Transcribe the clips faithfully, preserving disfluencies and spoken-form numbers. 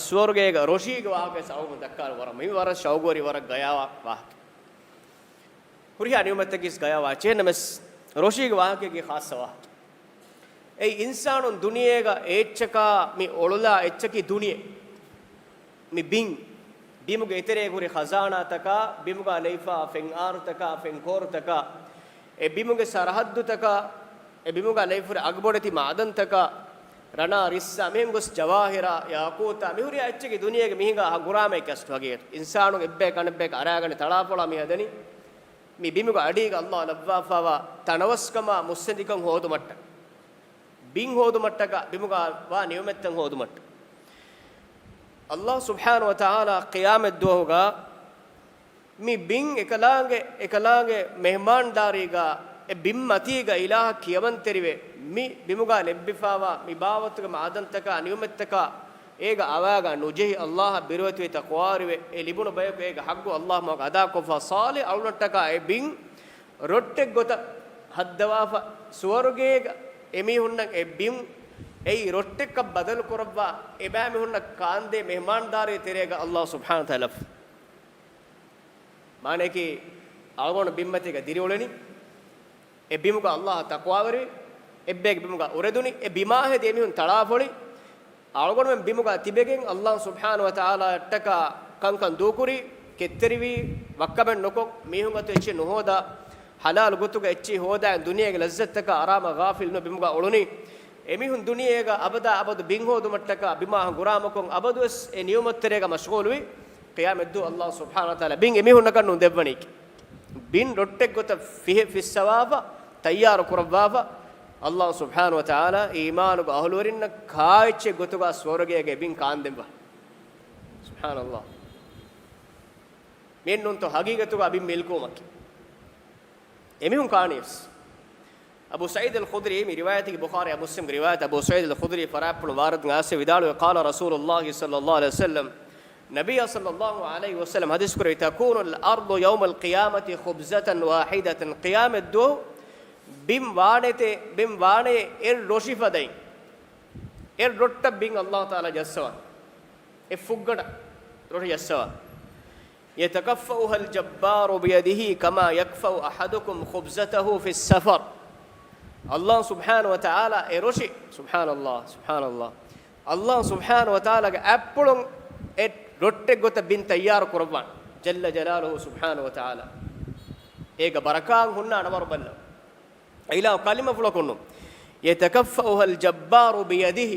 ސުވަރުގޭގަ ރޮށީގެ ވާހަކަ ސައުމު ދައްކާ ވަރަށް މި ވަރަށް ޝައުގުވެރި ވަރަށް ގަޔާވާ ވާހަކަ. ހުރިހާ ނިޢުމަތަކީސް ގަޔާވާ އެއްޗެއް ނަމަސް ރޮށީގެ ވާހަކައިގެ ޚާއްޞަ ވާހަކަ. އެއީ އިންސާނުން ދުނިޔޭގަ އެއްޗަކާ މި އޮޅުލާ އެއްޗަކީ ދުނިޔެ. މި ބިން، ބިމުގެ އެތެރޭގަ ހުރި ޚަޒާނާތަކާ، ބިމުގަ ނެތްފާ ފެންއާރުތަކާ، ފެންކޯރުތަކާ، އެ ބިމުގެ ސަރަހައްދުތަކާ، އެ ބިމުގަ ނެތްފުރި އަގުބޮޑެތި މައުދަންތަކާ، ރަނާ ރިއްސާ، މިހެން ގޮސް ޖަވާހިރާ، ޔާޤޫތާ، މިހުރި އެއްޗަކީ ދުނިޔޭގެ މި ހިނގާ ހަ-، ގުރާމައެއް ކަސްތު ހަގީގަތު. އިންސާނުން އެއްބަޔަކު އަނެއްބަޔަކަށް އަރާގަނެ ތަޅާފޮޅާ މި ހަދަނީ، މި ބިމުގެ އަޑީގަ އައްލާހު ލައްވާފައިވާ ތަނަވަސްކަމާ މުއްސަނދިކަން ހޯދުމަށްޓަކާ، ބިން ހޯދުމަށްޓަކާ، ބިމުގަ ވާ ނިޢުމަތްތައް ހޯދުމަށްޓަކާ. އައްލާހު ސުބްޙާނަހު ވަ ތަޢާލާ ޤިޔާމަތް ދުވަހުގަ މި ބިން އެކަލާނގެ، އެކަލާނގެ މެހްމާންދާރީގަ، އެ ބިން މަތީގަ އިލާހަށް ކިޔަމަންތެރިވެ، މި ބިމުގަ ލެއްވިފައިވާ މި ބާވަތުގެ މައުދަންތަކާ ނިޢުމަތްތަކާ އޭގަ އަވާގަ ނުޖެހި އައްލާހަށް ބިރުވެތިވެ ތަޤްވާވެރިވެ، އެ ލިބުނު ބަޔަކު އޭގެ ޙައްޤު އައްލާހު މާގަ އަދާކޮށްފަ ޞާލިޙު އަޅުންނަށްޓަކާ އެ ބިން ރޮއްޓެއް ގޮތަށް ހައްދަވާފަ، ސުވަރުގޭގަ އެމީހުންނަށް އެ ބިން އެއީ ރޮއްޓެއްކަށް ބަދަލު ކުރައްވާ، އެބައިމީހުންނަށް ކާންދޭ މެހްމާންދާރީ ތެރޭގަ އައްލާހު ސުބްޙާނަހު ވަ ތަޢާލާ. މާނަޔަކީ، އަޅުގަނޑު ބިންމަތީގަ ދިރިއުޅެނީ، އެ ބިމުގަ އައްލާހަށް ތަޤްވާވެރިވި، އެއްބަޔެއްގެ ބިމުގަ އުރެދުނީ، އެ ބިމާ ހެދި އެމީހުން ތަޅާފޮޅި، އަޅުގަނޑުމެން ބިމުގަ ތިބެގެން އައްލާހު ސުބްޙާނަހު ވަ ތަޢާލާއަށްޓަކާ ކަންކަން ދޫކުރީ، ކެތްތެރިވީ، ވައްކަމެއް ނުކޮށް، މީހުން އަތު އެއްޗެއް ނުހޯދާ، ޙަލާލު ގޮތުގަ އެއްޗެއް ހޯދާ، ދުނިޔޭގެ ލައްޒަތްތަކާ އަރާމާ ޣާފިލު ނުވެ ބިމުގަ އުޅުނީ. އެމީހުން ދުނިޔޭގަ އަބަދާ އަބަދު ބިން ހޯދުމަށްޓަކާ ބިމާ ގުރާމަކޮށް އަބަދުވެސް އެ ނިޢުމަތްތެރޭގަ މަޝްޣޫލުވި، ޤިޔާމަތްދުވަހު އައްލާހު ސުބްޙާނަހު ވަ ތަޢާލާ ބިން އެމީހުންނަކަށް ނޫން ދެއްވަނީކީ. ބިން ރޮއްޓެއް ގޮތަށް ފިހެ ފިއްސަވާފަ، ތައްޔާރު ކުރައްވާފަ، އައްލާހު ސުބްޙާނަހު ވަ ތަޢާލާ އީމާނުގެ އަހުލުވެރިންނަށް ކާއެއްޗެއް ގޮތުގަ ސުވަރުގޭގެ ބިން ކާންދެއްވާ. ސުބްޙާނައްލާހް. މިއެއްނޫންތޯ ހަގީގަތުގަ ބިން މިލްކުވުމަކީ. އެމީހުން ކާނީވެސް. އަބޫ ސަޢީދު އަލްޚުދްރީ، މި ރިވާޔަތަކީ ބުޚާރީ އަ މުސްލިމްގެ ރިވާޔަތް، އަބޫ ސަޢީދު އަލްޚުދްރީ ފަރާތްޕުޅު ވާރިދު އާސެ ވިދާޅުވެ، قال رسول الله صلى الله عليه وسلم، ނަބިއްޔާ ޞައްލައްލާހު ޢަލައިހި ވަސައްލަމް ޙަދީޘް ކުރެއްވި، تكون الأرض يوم القيامة خبزة واحدة، ޤިޔާމަތްދުވަހު ބިން ވާނެތޭ، ބިން ވާނެ އެއް ރޮށި ފަދައިން. އެއް ރޮއްޓަށް ބިން އައްލާހު ތަޢާލާ ޖައްސަވާނެ. އެއް ފުއްގަނޑަށް ރޮށި ޖައްސަވާ. يتكفؤها الجبار بيده كما يكفؤ أحدكم خبزته في السفر. އައްލާހު ސުބްޙާނަހު ވަ ތަޢާލާ އެ ރޮށި، ސުބްޙާނައްލާހް، ސުބްޙާނައްލާހް. އައްލާހު ސުބްޙާނަހު ވަ ތަޢާލާގެ އަތްޕުޅުން އެ ރޮއްޓެއް ގޮތަށް ބިން ތައްޔާރު ކުރައްވާނެ. ޖައްލަ ޖަލާލުހު ސުބްޙާނަހު ވަ ތަޢާލާ. އޭގަ ބަރަކާތް ހުންނާނެ ވަރުބައްލަވާ. އިލާހު ކަލިމަފުޅަކުން ނޫން. يتكفؤها الجبار بيده،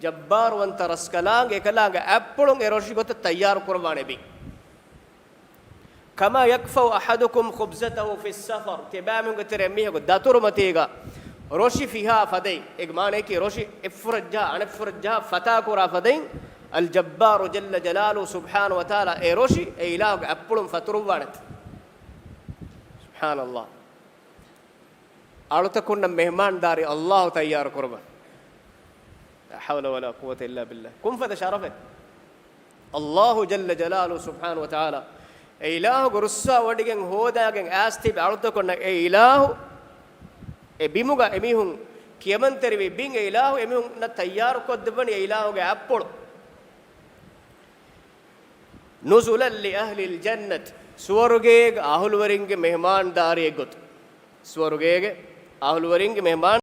ޖައްބާރުވަންތަ ރަސްކަލާނގެ އެކަލާނގެ އަތްޕުޅުން އެ ރޮށި ގޮތަށް ތައްޔާރު ކުރައްވާނެ ބިން. كما يكفؤ أحدكم خبزته في السفر، ތިބާމީހުންގެ ތެރެއިން މީހަކު ދަތުރުމަތީގަ ރޮށި ފިހާ ފަދައިން، އޭގެ މާނަޔަކީ ރޮށި އެއްފުރަށްޖަހާ އަނެއްފުރަށްޖަހާ ފަތާކުރާ ފަދައިން، الجبار جل جلاله سبحانه وتعالى އެ ރޮށި އެ އިލާހުގެ އަތްޕުޅުން ފަތުރުއްވާނެތެ. ސުބްޙާނައްލާހް. އަޅުތަކުންނަށް މެހްމާންދާރީ އައްލާހު ތައްޔާރު ކުރަމަށް. لا حول ولا قوة إلا بالله. ކޮންފަދަ ޝަރަފެއް؟ އައްލާހު ޖައްލަ ޖަލާލުހު ސުބްޙާނަހު ވަ ތަޢާލާ އެ އިލާހުގެ ރުއްސާ ވޮޑިގެން ހޯދާގެން އައިސް ތިބި އަޅުތަކުންނަށް އެ އިލާހު އެ ބިމުގަ އެމީހުން ކިޔަމަންތެރިވި ބިން އެ އިލާހު އެމީހުންނަށް ތައްޔާރުކޮށްދެއްވަނީ އެ އިލާހުގެ އަތްޕުޅު. نزلا لأهل الجنة، ސުވަރުގޭގެ އަހުލުވެރިންގެ މެހްމާންދާރީއެއްގޮތަށް. ސުވަރުގޭގެ އަހުލުވެރިންގެ މެހްމާން